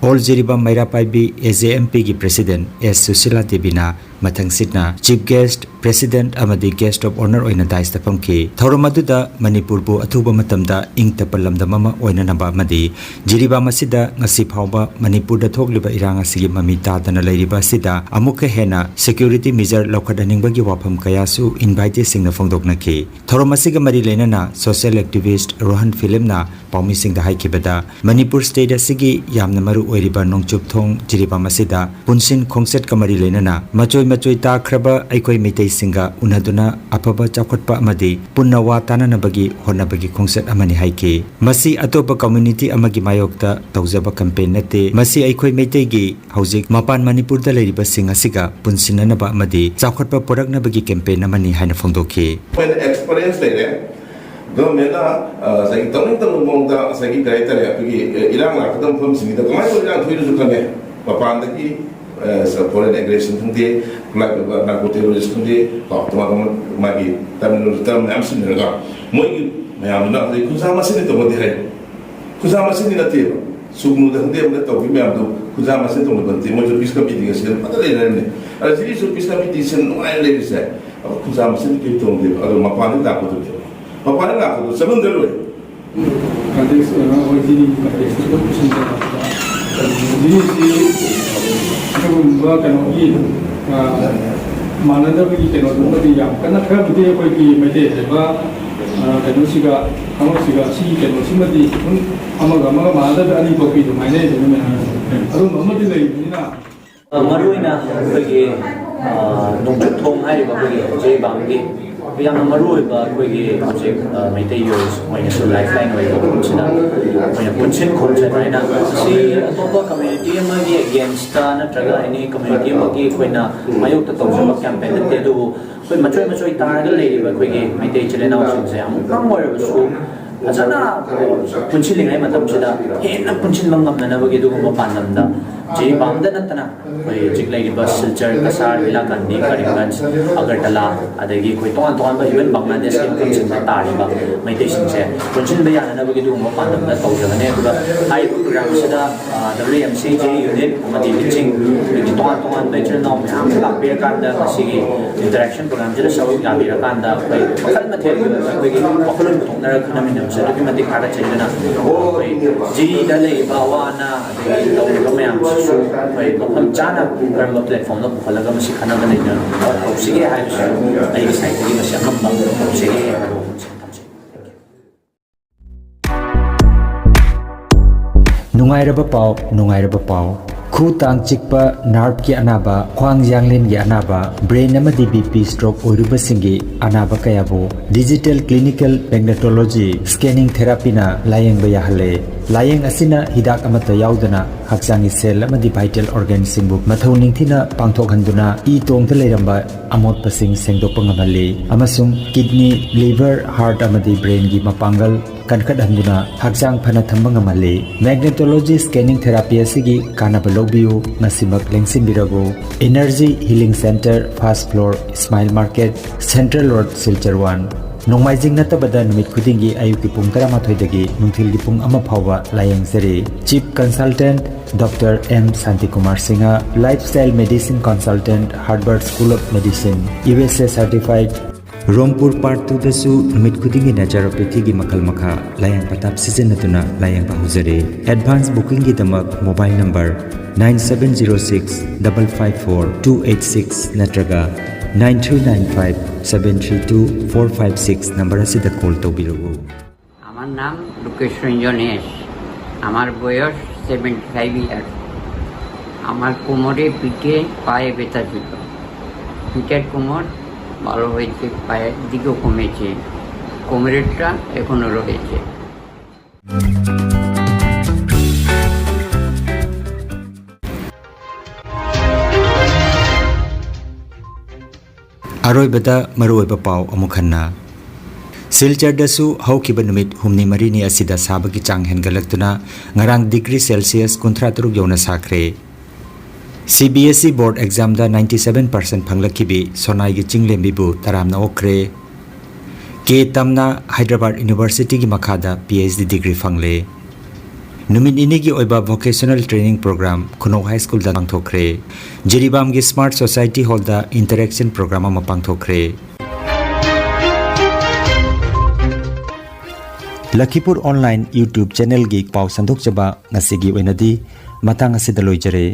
All Jiribam ꯃꯩꯔꯥ ꯄꯥꯏꯕꯤ A J M P ꯒꯤ president S Sushila ꯗꯦꯕꯤꯅ ꯃꯊꯪꯁꯤꯠꯅ chief guest, president ꯑꯃꯗꯤ guest of honour ꯑꯣꯏꯅ dais ꯇ ꯐꯝꯈꯤ꯫ ꯊꯧꯔꯝ ꯑꯗꯨꯗ ꯃꯅꯤꯄꯨꯔꯕꯨ ꯑꯊꯨꯕ ꯃꯇꯝꯗ ꯏꯪ ꯇꯞꯄ ꯂꯝꯗꯝ ꯑꯃ ꯑꯣꯏꯅꯅꯕ ꯑꯃꯗꯤ ꯖꯤꯔꯤꯕꯥꯝ ꯑꯁꯤꯗ ꯉꯁꯤ ꯐꯥꯎꯕ ꯃꯅꯤꯄꯨꯔꯗ ꯊꯣꯛꯂꯤꯕ ꯏꯔꯥꯡ ꯑꯁꯤꯒꯤ ꯃꯃꯤ ꯇꯥꯗꯅ ꯂꯩꯔꯤꯕ ꯑꯁꯤꯗ ꯑꯃꯨꯛꯀ ꯍꯦꯟꯅ security measure ꯂꯧꯈꯠꯍꯟꯅꯤꯡꯕꯒꯤ ꯋꯥꯐꯝ ꯀꯌꯥꯁꯨ invitees ꯁꯤꯡꯅ ꯐꯣꯡꯗꯣꯛꯅꯈꯤ꯫ ꯊꯧꯔꯝ ꯑꯁꯤꯒ ꯃꯔꯤ ꯂꯩꯅꯅ social activist ꯔꯣꯍꯟ ꯐꯤꯂꯦꯝꯅ ꯄꯥꯎꯃꯤꯁꯤꯡꯗ ꯍꯥꯏꯈꯤꯕꯗ, ꯃꯅꯤꯄꯨꯔ state ꯑꯁꯤꯒꯤ ꯌꯥꯝꯅ ꯃꯔꯨ ꯑꯣꯏꯔꯤꯕ ꯅꯣꯡꯆꯨꯞ ꯊꯣꯡ ꯖꯤꯔꯤꯕꯥꯝ ꯑꯁꯤꯗ ꯄꯨꯟꯁꯤꯟ ꯈꯣꯡꯆꯠꯀ ꯃꯔꯤ ꯂꯩꯅꯅ ꯃꯆꯣꯏ ꯃꯆꯣꯏ ꯇꯥꯈ꯭ꯔꯕ ꯑꯩꯈꯣꯏ ꯃꯩꯇꯩꯁꯤꯡꯒ ꯎꯅꯗꯨꯅ ꯑꯐꯕ ꯆꯥꯎꯈꯠꯄ ꯑꯃꯗꯤ ꯄꯨꯟꯅ ꯋꯥ ꯇꯥꯅꯅꯕꯒꯤ ꯍꯣꯠꯅꯕꯒꯤ ꯈꯣꯡꯆꯠ ꯑꯃꯅꯤ ꯍꯥꯏꯈꯤ꯫ ꯃꯁꯤ ꯑꯇꯣꯞꯄ ꯀꯝꯃ꯭ꯌꯨꯅꯤꯇꯤ ꯑꯃꯒꯤ ꯃꯥꯌꯣꯛꯇ ꯇꯧꯖꯕ ꯀꯦꯝꯄꯦꯟ ꯅꯠꯇꯦ, ꯃꯁꯤ ꯑꯩꯈꯣꯏ ꯃꯩꯇꯩꯒꯤ ꯍꯧꯖꯤꯛ ꯃꯄꯥꯟ ꯃꯅꯤꯄꯨꯔꯗ ꯂꯩꯔꯤꯕꯁꯤꯡ ꯑꯁꯤꯒ ꯄꯨꯟꯁꯤꯟꯅꯅꯕ ꯑꯃꯗꯤ ꯆꯥꯎꯈꯠꯄ ꯄꯨꯔꯛꯅꯕꯒꯤ ꯀꯦꯝꯄꯦꯟ ꯑꯃꯅꯤ ꯍꯥꯏꯅ ꯐꯣꯡꯗꯣꯛꯈꯤ꯫ ꯑꯩꯈꯣꯏꯅ ꯑꯦꯛꯁꯄꯔꯤꯌꯦꯟꯁ ꯂꯩꯔꯦ꯫ ꯒꯚꯔꯟꯃꯦꯟꯅ, ꯑ, ꯉꯁꯥꯏꯒꯤ ꯇꯧꯅꯤꯡ ꯇꯧꯅꯤꯡꯕ ꯃꯑꯣꯡꯗ ꯉꯁꯥꯏꯒꯤ ꯀꯔꯤ ꯍꯥꯏꯇꯥꯔꯦ, ꯑꯩꯈꯣꯏꯒꯤ, ꯑ, ꯏꯔꯥꯡ ꯂꯥꯛꯀꯗꯕ ꯃꯐꯝꯁꯤꯡꯁꯤꯗ ꯀꯃꯥꯏꯅ ꯇꯧꯔ ꯏꯔꯥꯡ ꯊꯣꯛꯏꯅꯣꯁꯨ ꯈꯪꯉꯦ꯫ ꯃꯄꯥꯟꯗꯒꯤ, ꯑ, ꯁ-, ꯐꯣꯔꯦꯟ ꯑꯦꯒ꯭ꯔꯦꯁꯟ ꯈꯪꯗꯦ, ꯈꯨꯠꯂꯥꯏ ꯄꯥꯏꯕ ꯅꯥꯔꯀꯣ ꯇꯦꯔꯣꯔꯤꯁ ꯈꯪꯗꯦ, ꯀꯣ, ꯇꯣꯉꯥꯟ ꯇꯣꯉꯥꯟꯕ ꯃꯥꯒꯤ ꯇꯔꯃꯤꯅꯣꯂꯣꯖꯤ, ꯇꯔꯝ ꯃꯌꯥꯝ ꯁꯤꯖꯤꯟꯅꯔꯒ ꯃꯣꯏꯒꯤ ꯃꯌꯥꯝꯗꯨꯅ ꯍꯧꯖꯤꯛ ꯈꯨꯟꯖꯥ ꯃꯁꯤꯡꯅꯤ ꯇꯧꯕꯗꯤ ꯍꯥꯏ꯫ ꯈꯨꯟꯖꯥ ꯃꯁꯤꯡꯗꯤ ꯅꯠꯇꯦꯕ꯫ ꯁꯨꯒꯅꯨꯗ ꯈꯪꯗꯦ ꯑꯃꯗ ꯇꯧꯈꯤꯕ ꯃꯌꯥꯝꯗꯣ ꯈꯨꯟꯖꯥ ꯃꯁꯤꯡ ꯇꯧꯅꯕ ꯅꯠꯇꯦ꯫ ꯃꯣꯏꯁꯨ ꯄꯤꯁ ꯀꯝꯃꯤꯇꯤꯒ ꯁꯤꯗ ꯐꯖꯅ ꯂꯩꯅꯔꯤꯕꯅꯤ꯫ ꯑꯗ ꯁꯤꯒꯤꯁꯨ ꯄꯤꯁ ꯀꯝꯃꯤꯇꯤꯁꯤꯅ ꯅꯨꯡꯉꯥꯏꯅ ꯂꯩꯔꯤꯁꯦ꯫ ꯑꯗꯣ ꯈꯨꯟꯖꯥ ꯃꯁꯤꯡꯗꯤ ꯀꯩꯝ ꯇꯧꯗꯦꯕ꯫ ꯑꯗꯣ ꯃꯄꯥꯟꯗꯒꯤ ꯂꯥꯛꯄꯗꯨꯅꯦꯕ꯫ ꯃꯄꯥꯟꯗꯒꯤ ꯂꯥꯛꯄꯗꯣ ꯆꯠꯍꯟꯗ ꯂꯣꯏꯔꯦ꯫ ꯀꯟꯇꯦꯛꯁ ꯑꯣꯏꯅ ꯑꯩꯈꯣꯏ ꯖꯤꯔꯤꯒꯤ ꯀꯟꯇꯦꯛꯁꯇ ꯑꯗꯨꯝ ꯄꯨꯁꯤꯟꯖꯔꯛꯄ꯫ ꯖꯤꯔꯤꯁꯤ ꯑꯗꯨꯒꯨꯝꯕ ꯀꯩꯅꯣꯒꯤ, ꯑ, ꯃꯥꯟꯅꯗꯕꯒꯤ ꯀꯩꯅꯣꯗꯨꯃꯗꯤ ꯌꯥꯝ ꯀꯟꯅ, ꯈꯔꯕꯨꯗꯤ ꯑꯩꯈꯣꯏꯒꯤ ꯃꯩꯇꯩ ꯍꯥꯏꯕ, ꯑ, ꯀꯩꯅꯣꯁꯤꯒ, ꯀꯥꯡꯂꯨꯞꯁꯤꯒ ꯁꯤꯒꯤ ꯀꯩꯅꯣꯁꯤꯃꯗꯤ ꯑꯗꯨꯝ ꯑꯃꯒ ꯑꯃꯒ ꯃꯥꯟꯅꯗꯕ ꯑꯅꯤ ꯊꯣꯛꯄꯤ ꯑꯗꯨꯃꯥꯏꯅ ꯑꯗꯨꯝ ꯍꯥꯏꯅꯩ꯫ ꯑꯗꯨꯝꯕ ꯑꯃꯗꯤ ꯂꯩꯕꯅꯤꯅ꯫ ꯃꯔꯨꯑꯣꯏꯅ ꯑꯩꯈꯣꯏꯒꯤ, ꯑ, ꯅꯣꯡꯆꯨꯞ ꯊꯣꯡ ꯍꯥꯏꯔꯤꯕ ꯑꯩꯈꯣꯏꯒꯤ ꯖꯤꯔꯤꯕꯥꯝꯒꯤ ꯌꯥꯝꯅ ꯃꯔꯨꯑꯣꯏꯕ ꯑꯩꯈꯣꯏꯒꯤ ꯍꯧꯖꯤꯛ, ꯑ, ꯃꯩꯇꯩꯒꯤ ꯑꯣꯏꯅꯁꯨ ꯂꯥꯏꯐ ꯂꯥꯏꯟ ꯑꯣꯏꯔꯤꯕ ꯃꯐꯝꯁꯤꯗ ꯑꯩꯈꯣꯏꯅ ꯄꯨꯟꯁꯤꯟ ꯈꯣꯝꯖꯤꯟ ꯍꯥꯏꯅ ꯃꯁꯤ ꯑꯇꯣꯞꯄ ꯀꯝꯃ꯭ꯌꯨꯅꯤꯇꯤ ꯑꯃꯒꯤ ꯑꯦꯒꯦꯟꯁꯇ ꯅꯠꯇ꯭ꯔꯒ ꯑꯦꯅꯤ ꯀꯝꯃ꯭ꯌꯨꯅꯤꯇꯤ ꯑꯃꯒꯤ ꯑꯩꯈꯣꯏꯅ ꯃꯥꯌꯣꯛꯇ ꯇꯧꯖꯕ ꯀꯦꯝꯄꯦꯟ ꯅꯠꯇꯦ, ꯑꯗꯨꯕꯨ ꯑꯩꯈꯣꯏ ꯃꯆꯣꯏ ꯃꯆꯣꯏ ꯇꯥꯔꯒ ꯂꯩꯔꯤꯕ ꯑꯩꯈꯣꯏꯒꯤ ꯃꯩꯇꯩ ꯏꯆꯤꯜ ꯏꯅꯥꯎꯁꯤꯡꯁꯦ ꯑꯃꯨꯛꯇꯪ ꯑꯣꯏꯔꯕꯁꯨ ꯐꯖꯅ ꯄꯨꯟꯁꯤꯜꯂꯤꯉꯩ ꯃꯇꯝꯁꯤꯗ ꯍꯦꯟꯅ ꯄꯨꯟꯁꯤꯟꯕ ꯉꯝꯅꯅꯕꯒꯤ ꯑꯗꯨꯒꯨꯝꯕ ꯄꯥꯟꯗꯝꯗ ꯖꯤꯔꯤꯕꯥꯝꯗ ꯅꯠꯇꯅ ꯑꯩꯈꯣꯏ ꯍꯧꯖꯤꯛ ꯂꯩꯔꯤꯕ ꯁꯤꯜꯆꯔ, ꯀꯁꯥꯔ, ꯍꯤꯂꯥꯀꯥꯟꯗꯤ, ꯀꯔꯤꯝꯒꯟꯖ, ꯑꯒꯔꯇꯂꯥ, ꯑꯗꯒꯤ ꯑꯩꯈꯣꯏ ꯇꯣꯉꯥꯟ ꯇꯣꯉꯥꯟꯕ even ꯕꯪꯒ꯭ꯂꯥꯗꯦꯁꯀꯤ ꯃꯐꯝꯁꯤꯡꯗ ꯇꯥꯔꯤꯕ ꯃꯩꯇꯩꯁꯤꯡꯁꯦ ꯄꯨꯟꯁꯤꯟꯕ ꯌꯥꯅꯅꯕꯒꯤ ꯑꯗꯨꯒꯨꯝꯕ ꯄꯥꯟꯗꯝꯗ ꯇꯧꯖꯕꯅꯦ꯫ ꯑꯗꯨꯒ ꯍꯥꯏꯔꯤꯕ ꯄ꯭ꯔꯣꯒ꯭ꯔꯥꯝꯁꯤꯗ, ꯑ, W M C G unit ꯑꯃꯗꯤ ꯂꯤꯆꯤꯡ, ꯑꯗꯒꯤ ꯇꯣꯉꯥꯟ ꯇꯣꯉꯥꯟꯕ ꯏꯆꯤꯜ ꯏꯅꯥꯎ ꯃꯌꯥꯝ ꯑꯃ ꯂꯥꯛꯄꯤꯔꯀꯥꯟꯗ ꯃꯁꯤꯒꯤ ꯏꯟꯇꯔꯦꯛꯁꯟ ꯄ꯭ꯔꯣꯒ꯭ꯔꯥꯝꯁꯤꯗ ꯁꯔꯨꯛ ꯌꯥꯕꯤꯔꯀꯥꯟꯗ ꯑꯩꯈꯣꯏ ꯃꯈꯜ ꯃꯊꯦꯜꯒꯤ ꯑꯩꯈꯣꯏꯒꯤ ꯋꯥꯈꯜꯂꯣꯟ ꯄꯨꯊꯣꯛꯅꯔꯒ ꯈꯟꯅꯃꯤꯟꯅꯕꯁꯦ ꯑꯗꯨꯛꯀꯤ ꯃꯇꯤꯛ ꯊꯥꯒꯠꯆꯩ꯫ ꯑꯗꯨꯅ ꯑꯩꯈꯣꯏ ꯖꯤꯔꯤꯗ ꯂꯩꯔꯤꯕ ꯑꯋꯥ ꯑꯅꯥ ꯑꯗꯒꯤ ꯇꯧꯔꯤꯕ ꯃꯌꯥꯝꯁꯤꯁꯨ ꯑꯩꯈꯣꯏ ꯃꯐꯝ ꯆꯥꯅ ꯀꯔꯝꯕ ꯄ꯭ꯂꯦꯠꯐꯣꯔꯝꯗ ꯄꯨꯈꯠꯂꯒ ꯃꯁꯤ ꯈꯟꯅꯕ ꯅꯩꯅꯕ ꯇꯧꯁꯤꯒꯦ ꯍꯥꯏꯕꯁꯤꯁꯨ ꯑꯩꯒꯤ ꯁꯥꯏꯠꯇꯒꯤ ꯃꯁꯤ ꯑꯉꯝꯕ ꯇꯧꯁꯤꯒꯦ ꯍꯥꯏꯕ ꯋꯥꯐꯝꯁꯤꯃ ꯊꯝꯖꯒꯦ꯫ ꯅꯨꯡꯉꯥꯏꯔꯕ ꯄꯥꯎ, ꯅꯨꯡꯉꯥꯏꯔꯕ ꯄꯥꯎ꯫ ꯈꯨ ꯇꯥꯡ ꯆꯤꯛꯄ, ꯅꯥꯔꯚꯀꯤ ꯑꯅꯥꯕ, ꯈ꯭ꯋꯥꯡ ꯌꯥꯡꯂꯦꯟꯒꯤ ꯑꯅꯥꯕ, ꯕ꯭ꯔꯦꯟ ꯑꯃꯗꯤ ꯕꯤ ꯄꯤ ꯁ꯭ꯇ꯭ꯔꯣꯛ ꯑꯣꯏꯔꯨꯕꯁꯤꯡꯒꯤ ꯑꯅꯥꯕ ꯀꯌꯥꯕꯨ ꯗꯤꯖꯤꯇꯦꯜ ꯀ꯭ꯂꯤꯅꯤꯀꯦꯜ ꯃꯦꯒꯅꯦꯇꯣꯂꯣꯖꯤ ꯁ꯭ꯀꯦꯅꯤꯡ ꯊꯦꯔꯥꯄꯤꯅ ꯂꯥꯌꯦꯡꯕ ꯌꯥꯍꯜꯂꯦ꯫ ꯂꯥꯌꯦꯡ ꯑꯁꯤꯅ ꯍꯤꯗꯥꯛ ꯑꯃꯠꯇ ꯌꯥꯎꯗꯅ ꯍꯛꯆꯥꯡꯒꯤ ꯁꯦꯜ ꯑꯃꯗꯤ ꯚꯥꯏꯇꯦꯜ ꯑꯣꯔꯒꯥꯟꯁꯤꯡꯕꯨ ꯃꯊꯧ ꯅꯤꯡꯊꯤꯅ ꯄꯥꯡꯊꯣꯛꯍꯟꯗꯨꯅ ꯏ ꯇꯣꯡꯗ ꯂꯩꯔꯝꯕ ꯑꯃꯣꯠꯄꯁꯤꯡ ꯁꯦꯡꯗꯣꯛꯄ ꯉꯝꯍꯜꯂꯤ ꯑꯃꯁꯨꯡ ꯀꯤꯗꯅꯤ, ꯂꯤꯚꯔ, ꯍꯥꯔꯠ ꯑꯃꯗꯤ ꯕ꯭ꯔꯦꯟꯒꯤ ꯃꯄꯥꯡꯒꯜ ꯀꯟꯈꯠꯍꯟꯗꯨꯅ ꯍꯛꯆꯥꯡ ꯐꯅ ꯊꯝꯕ ꯉꯝꯍꯜꯂꯤ꯫ ꯃꯦꯒꯅꯦꯇꯣꯂꯣꯖꯤ ꯁ꯭ꯀꯦꯅꯤꯡ ꯊꯦꯔꯥꯄꯤ ꯑꯁꯤꯒꯤ ꯀꯥꯟꯅꯕ ꯂꯧꯕꯤꯌꯨ, ꯉꯁꯤꯃꯛ ꯂꯦꯡꯁꯤꯟꯕꯤꯔꯕꯨ꯫ Energy healing centre, first floor, Ismail market, central road, Silchar one. ꯅꯣꯡꯃꯥꯏꯖꯤꯡ ꯅꯠꯇꯕꯗ ꯅꯨꯃꯤꯠ ꯈꯨꯗꯤꯡꯒꯤ ꯑꯌꯨꯛꯀꯤ ꯄꯨꯡ ꯇꯔꯥꯃꯥꯊꯣꯏꯗꯒꯤ ꯅꯨꯡꯊꯤꯜꯒꯤ ꯄꯨꯡ ꯑꯃ ꯐꯥꯎꯕ ꯂꯥꯌꯦꯡꯖꯔꯤ꯫ Chief consultant doctor M Shantikumar Singh, lifestyle medicine consultant, Harvard school of medicine, U S A certified. Rongpur part ꯇꯨꯗꯁꯨ ꯅꯨꯃꯤꯠ ꯈꯨꯗꯤꯡꯒꯤ ꯅꯦꯆꯔꯣꯄꯦꯊꯤꯒꯤ ꯃꯈꯜ ꯃꯈꯥ ꯂꯥꯌꯦꯡ ꯄꯊꯥꯞ ꯁꯤꯖꯤꯟꯅꯗꯨꯅ ꯂꯥꯌꯦꯡꯕ ꯍꯧꯖꯔꯤ꯫ ꯑꯦꯗꯚꯥꯟꯁ ꯕꯨꯀꯤꯡꯒꯤꯗꯃꯛ mobile number nine seven zero six double five four two eight six ꯅꯠꯇ꯭ꯔꯒ nine three nine five seven three two four five six number ꯑꯁꯤꯗ ꯀꯣꯜ ꯇꯧꯕꯤꯔꯛꯎ꯫ আমার নাম লোকেশ রঞ্জন এস। আমার বয়স সেভেন্টি ফাইভ ইয়ার্স। আমার কোমরে, পিঠে, পায়ে ব্যথা ছিল। পিঠের কোমর ভালো হয়েছে, পায়ের দিকেও কমেছে, কোমরেরটা এখনও রয়েছে। ꯑꯔꯣꯏꯕꯗ ꯃꯔꯨꯑꯣꯏꯕ ꯄꯥꯎ ꯑꯃꯨꯛ ꯍꯟꯅ꯫ ꯁꯤꯜꯆꯔꯗꯁꯨ ꯍꯧꯈꯤꯕ ꯅꯨꯃꯤꯠ ꯍꯨꯝꯅꯤ ꯃꯔꯤꯅꯤ ꯑꯁꯤꯗ ꯁꯥꯕꯒꯤ ꯆꯥꯡ ꯍꯦꯟꯒꯠꯂꯛꯇꯨꯅ ꯉꯔꯥꯡ ꯗꯤꯒ꯭ꯔꯤ ꯁꯦꯜꯁꯤꯌꯁ ꯀꯨꯟꯊ꯭ꯔꯥ ꯇꯔꯨꯛ ꯌꯧꯅ ꯁꯥꯈ꯭ꯔꯦ꯫ ꯁꯤ ꯕꯤ ꯑꯦꯁ ꯏ ꯕꯣꯔꯗ ꯑꯦꯛꯖꯥꯝꯗ ninety seven percent ꯐꯪꯂꯛꯈꯤꯕꯤ ꯁꯣꯅꯥꯏꯒꯤ ꯆꯤꯡꯂꯦꯝꯕꯤꯕꯨ ꯇꯔꯥꯝꯅ ꯑꯣꯛꯈ꯭ꯔꯦ꯫ ꯀꯦ ꯇꯝꯅ ꯍꯥꯏꯗ꯭ꯔꯕꯥꯗ ꯌꯨꯅꯤꯚꯔꯁꯤꯇꯤꯒꯤ ꯃꯈꯥꯗ ꯄꯤ ꯑꯩꯆ ꯗꯤ ꯗꯤꯒ꯭ꯔꯤ ꯐꯪꯂꯦ꯫ ꯅꯨꯃꯤꯠ ꯅꯤꯅꯤꯒꯤ ꯑꯣꯏꯕ ꯚꯣꯀꯦꯁꯅꯦꯜ ꯇ꯭ꯔꯦꯅꯤꯡ ꯄ꯭ꯔꯣꯒ꯭ꯔꯥꯝ ꯈꯨꯅꯧ ꯍꯥꯏ ꯁ꯭ꯀꯨꯜꯗ ꯄꯥꯡꯊꯣꯛꯈ꯭ꯔꯦ꯫ ꯖꯤꯔꯤꯕꯥꯝꯒꯤ ꯁ꯭ꯃꯥꯔꯠ ꯁꯣꯁꯥꯏꯇꯤ ꯍꯣꯜꯗ ꯏꯟꯇꯔꯦꯛꯁꯟ ꯄ꯭ꯔꯣꯒ꯭ꯔꯥꯝ ꯑꯃ ꯄꯥꯡꯊꯣꯛꯈ꯭ꯔꯦ꯫ ꯂꯈꯤꯄꯨꯔ ꯑꯣꯟꯂꯥꯏꯟ ꯌꯨꯇ꯭ꯌꯨꯕ ꯆꯦꯅꯦꯜꯒꯤ ꯄꯥꯎ ꯁꯟꯗꯣꯛꯆꯕ ꯉꯁꯤꯒꯤ ꯑꯣꯏꯅꯗꯤ ꯃꯇꯥꯡ ꯑꯁꯤꯗ ꯂꯣꯏꯖꯔꯦ꯫